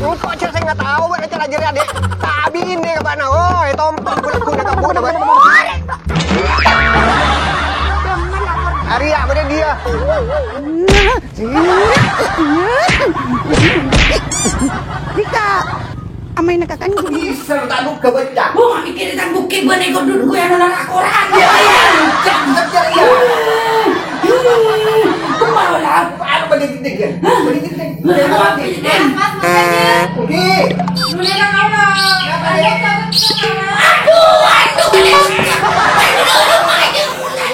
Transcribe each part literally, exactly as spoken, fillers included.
Engko' jhâ' sè ngatao bâ'na cara jârèya, Dhi'. Ta' abinè ka bâ'na. Oi, tompo' bulâ-bulâ kabbhuna, bâ'na. Arèya' bâdâ dhiyâ. Dhika, amaina ka kanjeng. Bisa ta' duga bâca. Wah, mikir tang bukit bâ'na kodhu gue anu nara koran. Ya, ya, ya, ya, ya. Kemana lah? Apa dia gede, ya? Hah? Apa dia gede? Mas, Mas, Mas, Oke. Aduh, aduh, aduh.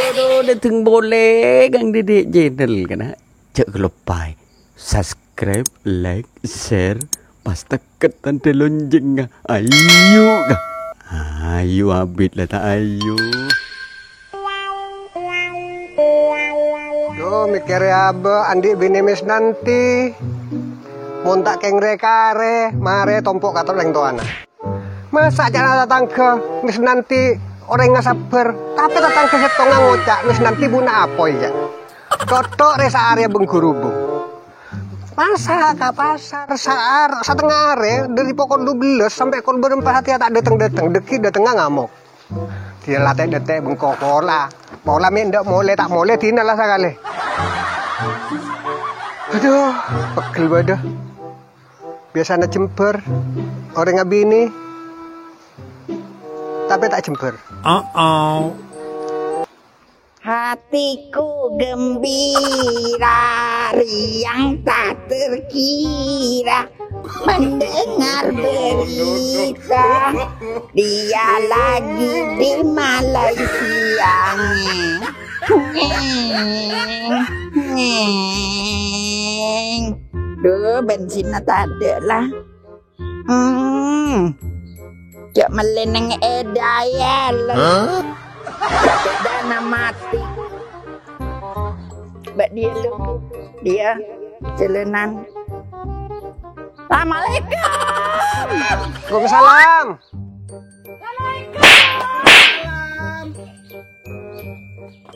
Aduh, dâteng polè Kang Dede Channel, kana'. Jhâ' kaloppaè subscribe, like, share, pas tekket tandhâ lonjhângnga. Ayo, ka. Ayo, abit la ta' ayo. Duh, mèkkèrè abâ', andi' binè Misnanti. Mon ta' kèng rè-karè, marè tompo' ka orèng towana. Masa' ca'na tatangghâ, Misnanti orèngnga sabbhâr, tapè tatangghâ sèttongnga ngoca', "Misnanti buna apoy, ya?" Totto' rè saarè bâng-ghurubâng. Masa' ka pasar, saar-, satengnga arè, dâri pokol dubellâs sampè' kol bârâmpa satèya ta' dâteng-dâteng, dâggi' dâtengnga ngamok. Dhina la tè'-dâtè' bengko pola. Pola mè' endâ' molè, ta' molè dhina la sakalè. Aduh, pegghel bâdâ. Biasana jembhâr, orèng abinè, tapè ta' jembhâr. Uh-oh. Hatiku gembira, riang tak terkira mendengar berita dia lagi di Malaysia. Ngeng, ngeng. Duh, bensinna tadâ' la. Hmm. Jhâ' mellè neng è dayal. Hah? Jhâ' dâna matè. Bâ' dhiyâ lu. Dhiyâ. Jhâlânan. Assalamualaikum. Waalaikumsalam. Assalamualaikum.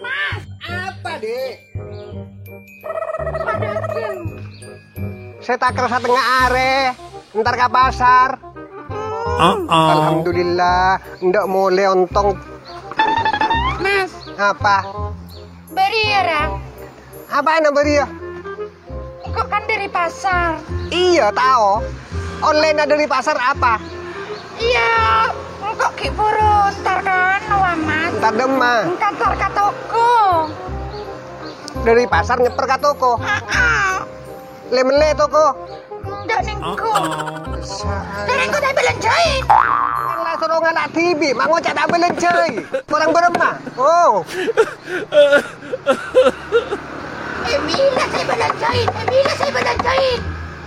Mas. Apa, Dek? Sè taker satengnga arè, entar ka pasar. Uh-oh. Alhamdulillah, endâ' molè ontong. Mas. Apa? Bâriyâ, ra. Apana bâriyâ? Engko' kan dâri pasar. Iyâ, tao. Ollèna dâri pasar apa? Iyâ, engko' ghi' buru entar ka anu, Mas. Entar dâmma? Entar ka toko. Dâri pasar nyèpper ka toko? Heeh. Lè-mellè toko? Endâ' nèngko. Sa- Dâri engko' ta' èbâlânjhâi. Kan la soro ngala' dhibi', ma' ngoca' ta' bâlânjhâi. Korang bârâmma? Oh. Eh, bilâ sè bâlânjhâi? Eh, bilâ sè bâlânjhâi?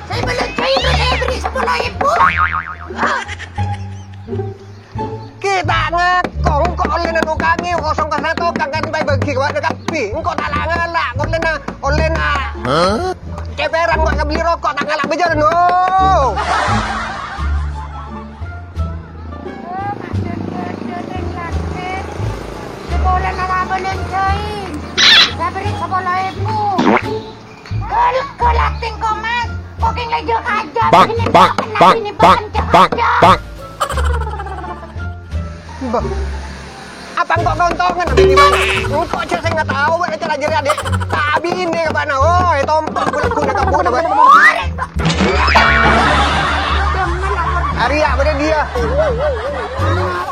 Sè bâlânjhâi bâdâ èberri' sapolo èbu. Kita ngako, engko' ollèna nokangè kosong ka sarato, kan bâgi ka bâdâ kabbhi. Engko' ta' la ngala', ollèna, ollèna. Hah? Cèpèran, engko' kabelli roko', ta' ngala' bâjârân, no. Sapolan apa neng jain? Saya beri sepuluh ribu. Kol, kol acting kok, Mas. Kok yang lejo aja. Bang, bang, bang, bang, bang, bang. Mbah. Apa engko' keuntungan apa di mana? Engko' jhâ' sè ngatao bâ'na cara jârèya, Dek. Ta' abinè bâ'na. Oi, tompo' bulâ-bulâ kabbhuna, Bang. Arèya bâdâ dhiyâ.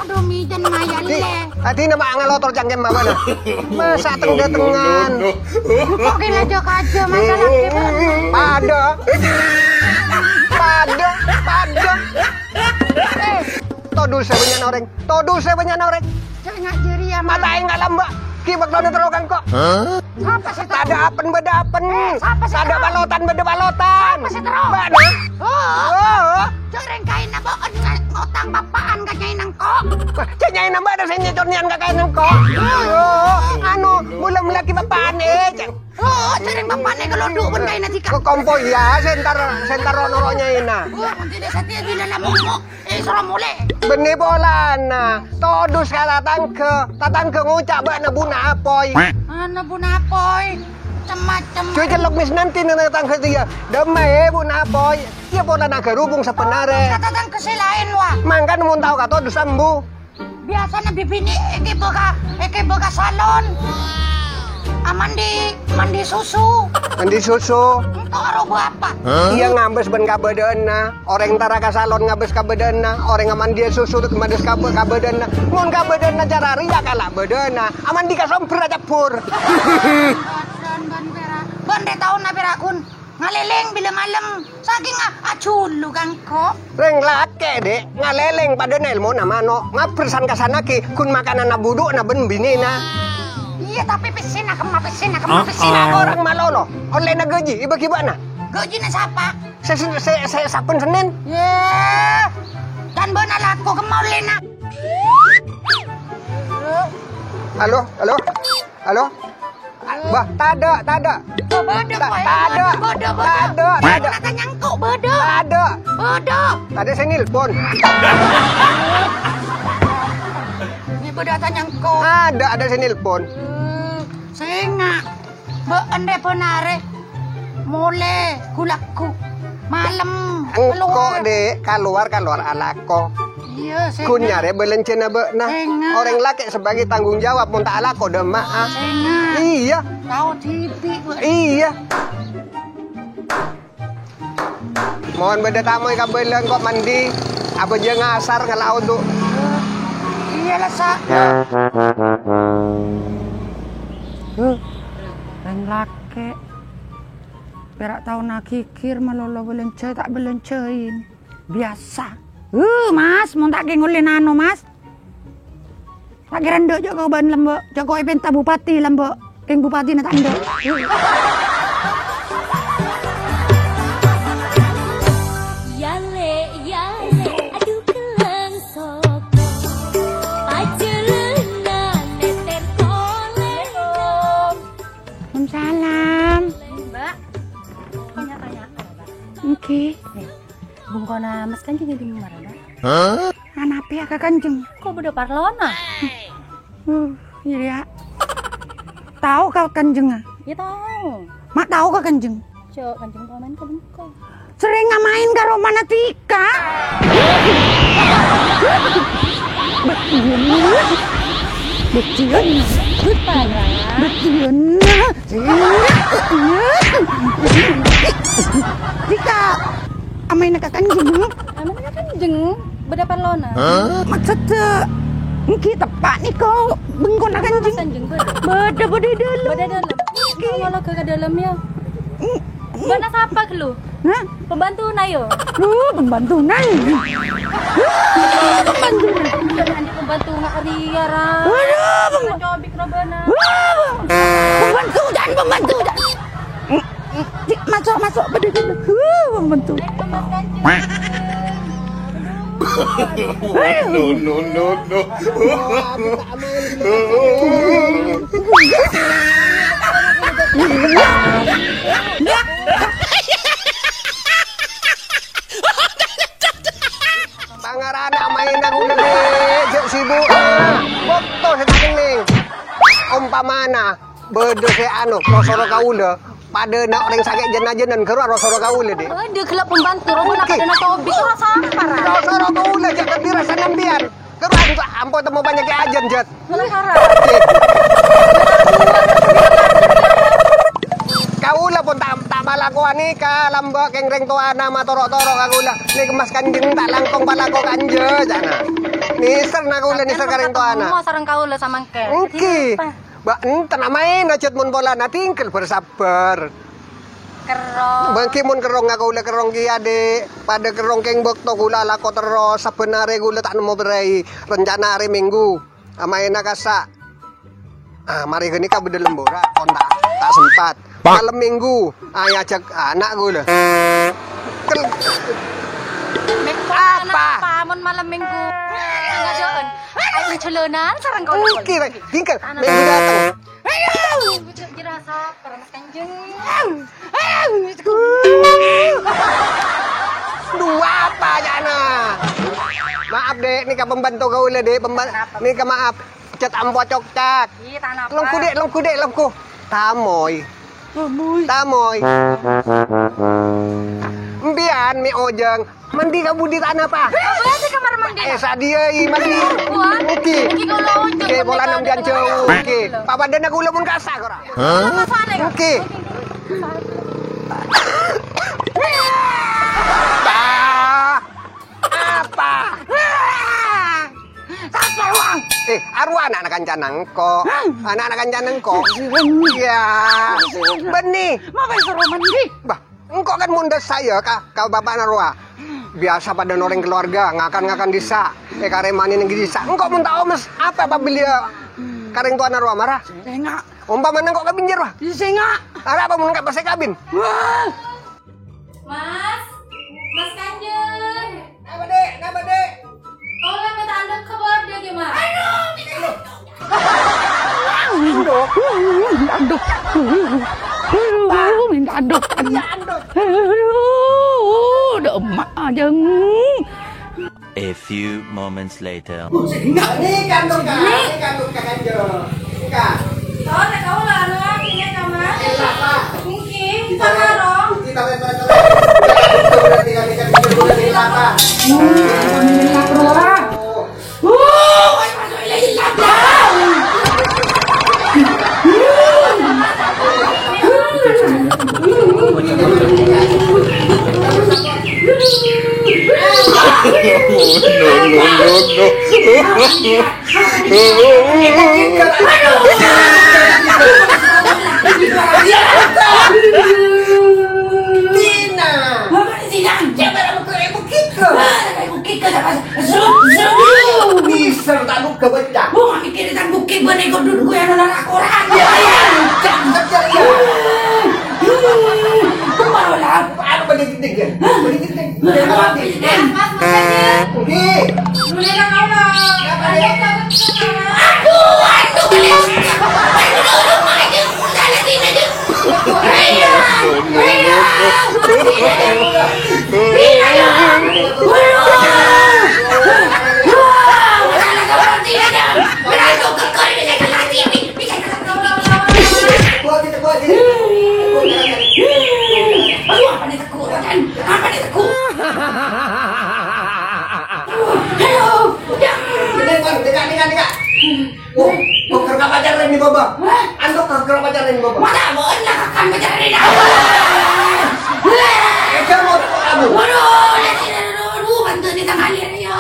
Aduh, mijan mayan, Di, lè. Tadi nama ngalotor cangkem apa, nah? Masa teng-datengan? Kok kena jok aja masalah kita? Padâ. Padâ, padâ. Eh, todus sè bânnya' orèng. Todus sè bânnya' orèng. Cek ngajari ya, Mas. Mata enggak lamba. Ki bâktona terro kan kok. Hah? Sapa sè terro? Tadâ' apen bâdâ apen. Eh, sapa sè terro? Tadâ' balotan bâdâ balotan. Sapa sè terro? Bâ'na. Oh. Oh. Jhâ' rèng kaènna bâ'na ngotang bapa'an ka nyai nangko'. Wah, jhâ' nyai nambâ ada sè nyècor nyè'an ka kaèn nangko'. Oh, anu, mula-mula ki bapa'an, eh, jhâ'. Oh, jhâ' rèng bapa'na kalondhu' bân kaènna dhika. Kok kompo ya, sè entar, sè entar ro-noro' nyaina. Oh, mungkin satèya bilâ la mongo'. Eh, soro molè. Bânnè polana. Todus ka tatangghâ. Tatangghâ ngoca' bâ'na buna apoy. Ana buna apoy. Macem-macem. Jhâ' cellok Miss Nanti neng tatangghâ satèya. Dâmma, Bu, napa? Iyâ polana ghârubung sabbhân arè. Ka tatangghâ sè laèn, wa. Mangkana mon tao kato dusa embu. Biasana bibinè' èkèbâ ka, èkèbâ ka salon. Amandi, mandi susu. Mandi susu. Engko' karo bapa'. Iyâ ngabâs bân kabâdâ'ânna. Orèng tara ka salon ngabâs kabâdâ'ânna. Orèng amandi susu ngabâs kabâ-, kabâdâ'ânna. Mon kabâdâ'ânna cara rèya kala' bâdâna. Amandi ka sombher acabbhur. Bân, bân, pèra'. Bân rè taona pèra', Gun. Ngalèlèng bilâ malem, sakèng a-, ajhulu ka engko'. Rèng lakè', Dhi', ngalèlèng padâna èlmona mano', ngabher san-kasan aghi', ghun makananna budhu'na bân binèna. Iyâ, tapè pèssèna kemma, pèssèna kemma, pèssèna. Orèng malolo, ollèna ghâji, èbâghi bâ'na. Ghâjina sapa? Sè, sè, sè, sè sabbhân Sennèn. Yâ, can bâ'na lako kemma ollèna. Halo, halo, halo. Bah, tadâ', tadâ'. Oh, bâdâ, Ta-, kok, tadâ'. Bâdâ, bâdâ. Tadâ', tadâ'. Kata nyangko', bâdâ. Tadâ'. Bâdâ. Tadâ' sè nelpon. Ini bâdâ kata nyangko'. Ada, ada sè nelpon. Eh, sènga'. Bâ'en rè bân arè. Molè, ghu-lagghu. Malem, engko', kalowar. Dhi', kalowar, kalowar alako. Iyâ, sènga'. Ghun nyarè bâlânjhâna bâ'na. Sènga'. Orèng lakè' sabâgâi tanggung jawab mon ta' alako dâ'emma'a. Sènga'. Iyâ. Tao dhibi', Bu. Iyâ. Mon bâdâ tamoy ka bâlâ engko' mandi, abâjâng asar ngala' odu. Iyâ, la, Sa'. Huh, rèng lakè'. Pèra' taona ghighir malolo bâlânjhâ ta' bâlânjhâin. Biyasa. Huh, Mas, mon ta' kèng ollè nano, Mas. Ta' kèra endâ' jhâ' kobân lambâ', jhâ' ko èpènta bupati lambâ'. Kèng bupatina ta' endâ'. Yale, yale, adu kellang soko. Pajalanna neter kolè. Waalaikumsalam. Mbak, tanya-tanya apa, Mbak? Nggih. Bengkona Mas Kanjeng di mana, Mbak? Hah? Anape ya ka Kanjeng? Kok bâdâ parlona? Uh, iyâ. Tao ka Kanjeng, ah? Ya tao. Ma' tao ka Kanjeng? Cok, Kanjeng tao maèn ka bengko. Sering ngamain karo mana Tika? Betian. Betian. Parah. Betian. Tika, amaina ka Kanjeng. Amaina ka Kanjeng, bâdâ parlona. Hah? Maksudda, èngghi teppa' nèko, bengkona Kanjeng. Kanjeng bâdâ. Bâdâ, bâdâ è dâlem. Bâdâ è dâlem. Èngghi. Kalau ke, ke dalam ya. Bâ'na sapa ghâllu? Hah? Pembantuna, yo? Duh, pembantuna. Duh, pembantuna. Jangan di pembantu ngak ria, ra. Aduh, pembantu. Cobik robana. Duh, pembantu, jangan pembantu, jangan. Di, masuk, masuk, berdiri. Duh, pembantu. Ayo, Mas Kanjeng. No, no, no, no. Pangarana maèn aku nèko, jhâ' sibuk. Bâkto sè ta' kennèng. Ompamana bâdâ sè anu, rosoro kaulâ, padâna orèng sakè' jân-ajânan, ghâruwa rosoro kaulâ, Dhi'. Bâdâ ghellâ' pembantu, robana padâna cobik, rasa apa, ra? Rosoro kaulâ, jhâ' kadhi rasa sampèyan. Ghâruwa ampo temmo panyakè' ajân, Jat. Salah sarah. Kaulâ pon ta', ta' malakowan nèka, lambâ' kèng rèng towana matoro'-toro' ka kaulâ. Nèka Mas Kanjeng ta' langkong palako kanja, jâna. Nèserna kaulâ, nèser ka rèng towana. Mau sareng kaulâ samangkèn. Èngghi. Bâ', enten amaèn ajât mon polana, tinggal bersabar. Kerrong. Bângki mon kerrong kaulâ kerrong kèya, Dhi'. Padâ kerrong kèng bâkto kaulâ alako terros, sabbhân arè kaulâ ta' nemmo bârâi. Rencana arè Minggu. Amaèna kassa'. Ah, marè ghânèka bâdâ lembora, kon ta', ta' sempat. Malem Minggu, ayo ajâk ana' kaulâ. Kel-, apa? Apa mon malem Minggu? Ngajâ'ân. Ayo jhâlânan sareng kaulâ. Oke, baik. Tinggal. Minggu datang. Ayo, jerasa, para Mas Kanjeng. Dua apa, jâna? Maaf, Dhi', nèka pembantu kaulâ, Dhi', pemban-, nèka maaf. Cet ampo cokcak. Ih, tanapa? Lengku, Dhi', lengku, Dhi', lengku. Tamoy. Tamoy. Empèyan mè' ojhâng. Mandi ka budi ta' napa? Apa sih kamar mandi? Eh, sadhiyâi mandi. Wah, Oke. Oke, polana empèyan jhâu. Oke. Papadâna kaulâ mon kasa' kok ora? Apa soalnya? Oke. Apa? Sapa, Wang? Eh, arowa ana'na kancana engko'. Ana'na kancana engko'. Iyâ. Bânnè. Mapa soro mandi? Bah, engko' kan mon dâ' saya ka, ka bapa'na rowa. Biyasa padâna orèng keluarga, ngakan-ngakan dissa'. Eh, karè mandi neng dissa'. Engko' mon ta' omes, apa apabila karè towana rowa mara? Sènga'. Ompamana engko' kabin jârowa. Sènga'. Arapa mon engko' pas kabin? Wah. Mas, Mas Kanjeng. Napa, Dek? Napa, Dek? Kaulâ mènta andhâk ka bâdâ, ghi, Mas. Aduh, minta andhâk. Andhâk. Minta andhâk. Aduh, minta andhâk. Iya, andhâk. Aduh, dâ' emma' ajâng. A few moments later. Nèka andhâk, Kak. Nèka andhâk, Kak Kanjeng. Nèka. Kaulâ, kaulâ, anu, nèka, Mas. Nèka, Pak. Ngghi, Pak Karo. Kita, kita, kita, kita. Berarti kami kan bisa berarti apa? Hmm, kami bisa keluar. Oh. No, no, no, no. Tina! Apa sih, Jang? Siapa yang mukul ibu kita? Ah, ibu kita siapa? Zrut, zrut. Bisa tak buka baca? Wah, mikir kan bukit bane kodun gue yang nolak Quran. Ya, ya, Jang, Jang, ya. Kemarin apa? Apa pada gede, ya? Hah? Pada gede. Apa? Oke. Mulai lah, kawan. Apa ya? Aduh, aduh, aduh. Aduh, apa nih, Teguh? Apa nih, Teguh? Aduh, ya. Dengar, dengar, dengar, dengar. Oh, oh, kerja pacaran nih, Baba. Hah? Ando kerja pacaran nih, Baba. Mata, mau enak akan pacaran nih. Eh, kamu, kamu. Waduh, lihat sini, aduh, aduh, bantu nih tangan lihat ya.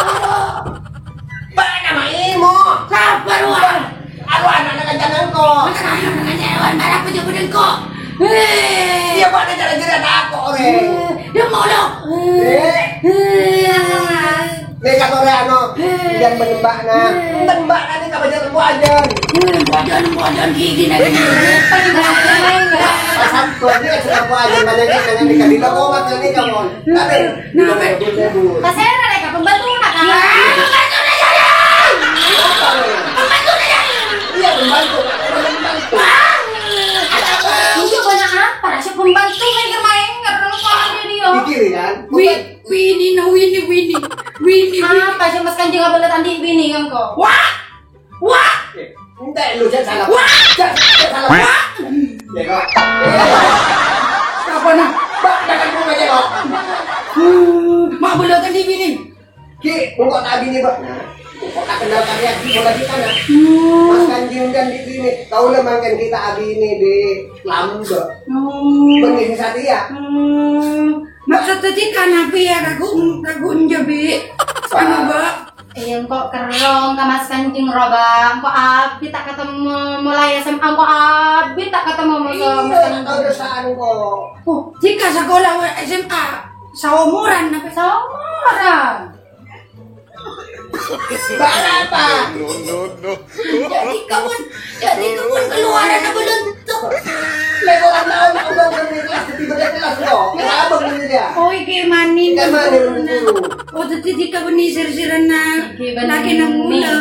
Bâ'na ma' èmo. Sabbhâr, Wan. Arowa ana'na kancana engko'. Mata ayo nang kecewa, marah apa coba engko'? Hei. Iyâ, Pak, cara-cara tako' orèng. Eh, dia mau dong. Eh. Eh. Nèka torè ano, Eh. Iyân bân emba'na. Eh. Enten emba'na nèka bâjâ lembu ajân. Eh, bâjâ lembu ajân gigi nanti. Pas sabâ nèka lembu ajân bâjâ gigi nanti kadi loko mata nèka, Mon. Tapi, Kenapa? Pasera reka pembantu nak kan? Pembantu nak jadi. Pembantu nak jadi. Iya, pembantu. Pembantu. Itu banyak apa? Si pembantu main main ngerti kok ada dia. Pikirin kan? Wi, Wini, no, Wini, Wini. Wini, Wini. Apa sih Mas Kanjeng abang tadi Wini kan kok? Wah! Wah! Ente' lu, jhâ' sala. Wah! Jhâ', jhâ' sala. Wah! Jhâ' kok. Apa nah? Bâ', jangan bunga, jhâ' kok. Hmm, ma' bâlâ kan di bini? Ki, engko' ta' abinè, Bâ'. Nah, engko' ta' kenal karya di bola kita, nah. Hmm. Mas Kanjeng kan di bini. Kaulâ mangkèn kita abinè di Lambâ'. Hmm. Bânnè sè satèya. Hmm. Maksud tadi kan apa ya, ragu, ragu enjâ, Bi? Anu, Bâ'. Iyâ, engko' kerrong ka Mas Kanjeng rowa, Bâ'. Engko' abit ta' katemmo, mulai S M A engko' abit ta' katemmo, Mas, Mas Kanjeng. Iyâ, tao dâsar engko'. Oh, jika sekolah S M A, saomoran apa? Saomoran. Bâ', apa? No, no, no. Jadi kamu, jadi kamu keluaran apa lentuk? Lek orang tahu, nak udah, udah naik kelas, tiba naik kelas, kok. Kenapa begitu dia? Oh, iki mani. Kan mani, guru. Oh, dadi dikabeni sir-siran nang laki nang mula.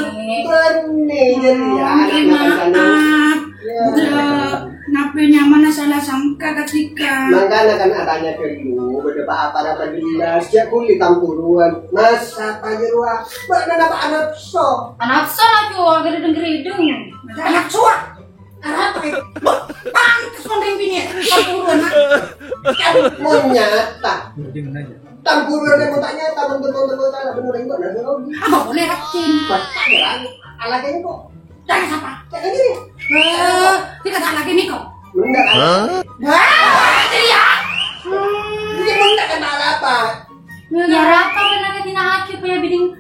Bânnè, jadi ya, oh, nggih, anak-anak maaf. Iya. Udah, nape nyaman salah sangka ketika. Mangkana kan atanya ke lu, bâdâ apa-apa jelas, ya kulit tampuruan. Mas, apa jeroa? Bâ'na napa anapso? Anapso lah, Cuk, gede dengeridung. Anak suak. Arapa, Kè? Pantes mon rèng binè' perburuan, ha? Mon nyata. Tang buruan rèng mon ta' nyata, mon, mon, mon, mon, salah bener rèng mon, nah, mon. Apa boleh, Kè? Bah, ta' nyerang. Ala kènè kok. Jangan sapa? Jangan ini. Eh, tidak ada lagi nih kok. Bener, ala. Wah, iya. Hmm. Ini bener kan ala apa? Ya, apa bener dina hati punya biding